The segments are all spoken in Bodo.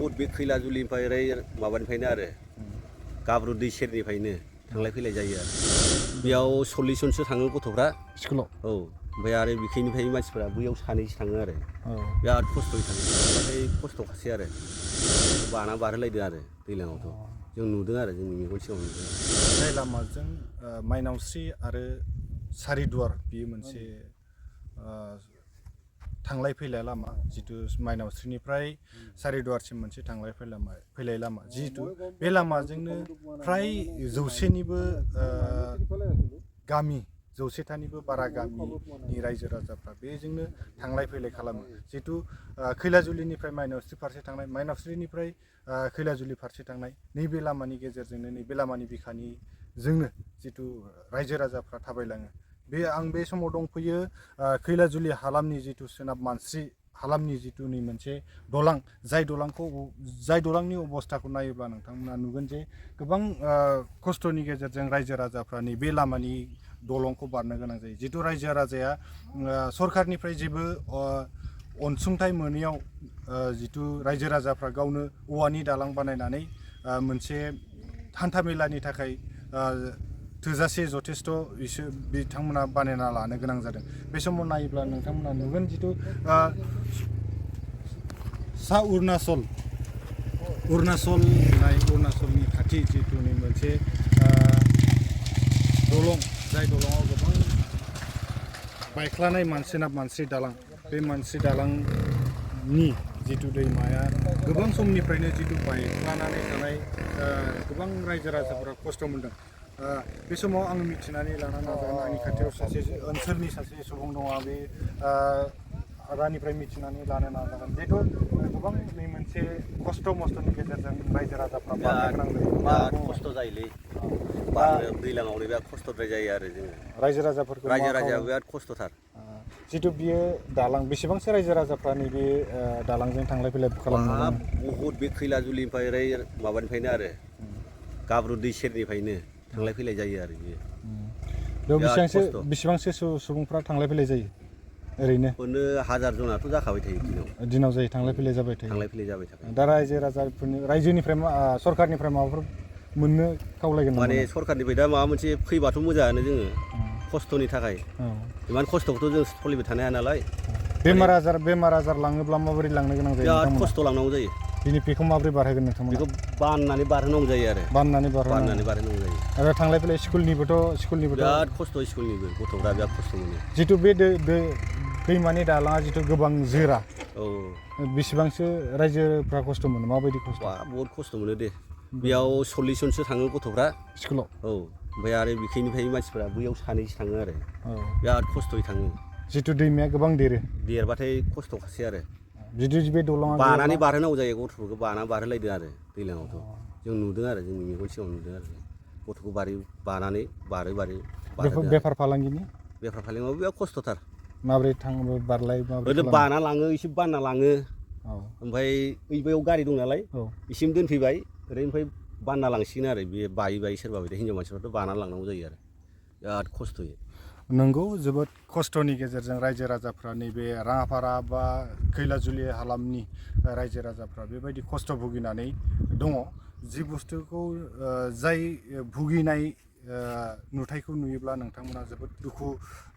बहुद बे खैलाजुलिनिफ्राय ओरै माबानिफ्रायनो आरो गाब्रु दै सेरनिफ्रायनो थांलाय फैलाय जायो आरो बेयाव 40 जनसो थाङो गथ'फ्रा स्कुलाव औ ओमफ्राय आरो बिखैनिफ्राय मानसिफ्रा बैयाव सानैसो थाङो आरो बिराद खस्थ'यै थाङो ओमफ्राय खस्थ'खासै आरो बाना बारहोलायदों आरो दैज्लाङावथ' जों नुदों आरो जोंनि मेगन सिगाङाव नुदों जाय लामाजों माइनावस्रि आरो सारिदुवार बेयो मोनसे थांलाय फैलाय लामा जितु माइनावस्रिनिफ्राय सारिदुवारसिम मोनसे थांलाय फैलाय लामा जिहेतु बे लामाजोंनो फ्राय 100निबो गामि 100थानिबो बारा गामिनि रायजो राजाफ्रा बेजोंनो थांलाय फैलाय खालामो जितु खैलाजुलिनिफ्राय माइनावस्रि फारसे थांनाय माइनावस्रिनिफ्राय खैलाजुलि फारसे थांनाय नैबे लामानि गेजेरजोंनो नैबे लामानि बिखानिजोंनो जितु रायजो राजाफ्रा थाबायलाङो आं बे समाव दंफैयो खैलाजुलि हालामनि जितु सोनाब मानस्रि हालामनि जितु नै मोनसे दलां जाय दलांनि अबस्थाखौ नायोब्ला नोंथांमोना नुगोन जे गोबां खस्थ'नि गेजेरजों रायजो राजाफ्रा नैबे लामानि दलंखौ बारनो गोनां जायो जितु रायजो राजाया सरखारनिफ्राय जेबो अनसुंथाइ मोनैयाव जितु रायजो राजाफ्रा गावनो औवानि दालां बानायनानै मोनसे हान्थामेलानि थाखाय थोजासे जथेस्थ' बिथांमोना बानायना लानो गोनां जादों बे समाव नायोब्ला नोंथांमोना नुगोन जितु सा अरुणाचलनि खाथि जितु मोनसे दलं जाय दलङाव गोबां बायख्लानाय सोनाब मानस्रि दालां बे मानस्रि दालांनि जितु दैमाया गोबां समनिफ्रायनो जितु बायख्लानानै थानाय गोबां रायजो राजाफोरा खस्थ' मोनदों बे समाव आं मिथिनानै लानो नाजागोन आंनि खाथियाव सासे ओनसोलनि सासे सुबुं दङ बे रानिफ्राय मिथिनानै लानो नाजागोन जिहेतु गोबां नै मोनसे खस्थ' मस्थ'नि गेजेरजों रायजो राजाफ्रा बिराद खस्थ' जायोलै दैज्लाङावनो बिराद खस्थ'द्राय जायो आरो जोङो रायजो राजाया बिराद खस्थ'थार जितु बियो दालां बेसेबांसो रायजो राजाफ्रा नैबे दालांजों थांलाय फैलाय खालामनो बहुद बे खैलाजुलिनिफ्राय ओरै माबानिफ्रायनो आरो गाब्रु दै सेरनिफ्रायनो थांलाय फैलाय जायो आरो बियो बेसेबांसो सुबुंफ्रा थांलाय फैलाय जायो ओरैनो 1000 जनाथ' जाखाबाय थायो दिनाव जायो थांलाय फैलाय जाबाय थायो दा रायजो राजाफोरनि रायजोनिफ्राय सरखारनिफ्राय माबाफोर मोननो खावलायगोन माने सरखारनिफ्राय दा माबा मोनसे फैबाथ' मोजाङानो जोङो खस्थ'नि थाखाय इमान खस्थ'खौथ' जों सोलिबाय थानो हाया नालाय बेमार आजार लाङोब्ला माबोरै लांनो गोनां जायो बिराद खस्थ' लांनांगौ जायो बिनि बेखौ माबोरै बारहोगोन नोंथांमोना बेखौ बाननानै बारहोनांगौ जायो आरो बाननानै बारहोनांगौ जायो आरो थांलाय फैलाय स्कुलनिबो बिराद खस्थ' स्कुलनिबो गथ'फ्रा बिराद खस्थ' मोनो जितु बे दैमानि दालाङा जितु गोबां जोरा बेसेबांसो रायजोफ्रा खस्थ' मोनो माबायदि खस्थ' बहुद खस्थ' मोनो दे बेयाव 40 जनसो थाङो गथ'फ्रा स्कुलाव ओमफ्राय आरो बिखैनिफ्राय मानसिफ्रा बैयाव सानैसो थाङो आरो बिराद खस्थ'यै थाङो जितु दैमाया गोबां देरबाथाय खस्थ'खासै आरो जितु बे दलङा बानानै बारहोनांगौ जायो गथ'फोरखौ बानानै बारहोलायदों आरो दैज्लाङावथ' जों नुदों आरो जोंनि मेगन सिगाङाव नुदों आरो गथ'खौ बानानै बारै बेफार फालांगियाव बिराद खस्थ'थार माबोरै थाङो माबोरै बाना लाङो एसे बानना लाङो ओमफ्राय बैयाव गारि दं नालाय इसिम दोनफैबाय ओरैनिफ्राय बानना लांसिगोन आरो बे बायै सोरबा बायदि हिनजाव मानसिफ्राथ' बाना लांनांगौ जायो आरो बिराद खस्थ'यै नंगौ जोबोद खस्थ'नि गेजेरजों रायजो राजाफ्रा नैबे राङापारा बा खैलाजुलि हालामनि रायजो राजाफ्रा बेबायदि खस्थ' भुगिनानै दङ जि बुस्थुखौ जाय भुगिनाय नुथायखौ नुयोब्ला नोंथांमोना जोबोद दुखु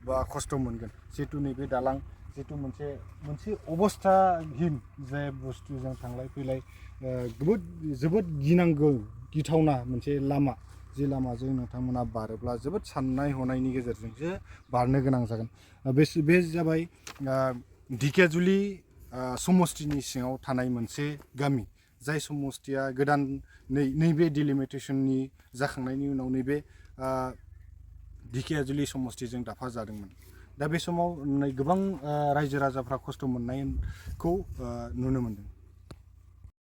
बा खस्थ' मोनगोन जिहेतु नैबे दालां जिहेतु मोनसे अबस्थाहीन जे बुस्थुजों थांलाय फैलाय जोबोद गिथावना मोनसे लामा जे लामाजों नोंथांमोना बारोब्ला जोबोद साननाय हनायनि गेजेरजोंसो बारनो गोनां जागोन बे जाबाय ढेकियाजुलि समस्तिनि सिङाव थानाय मोनसे गामि जाय समस्तिया गोदान नैबे डिलिमिटेसननि जाखांनायनि उनाव नैबे ढेकियाजुलि समस्तिजों दाफा जादोंमोन दा बे समाव गोबां रायजो राजाफ्रा खस्थ' मोननायखौ नुनो मोनदों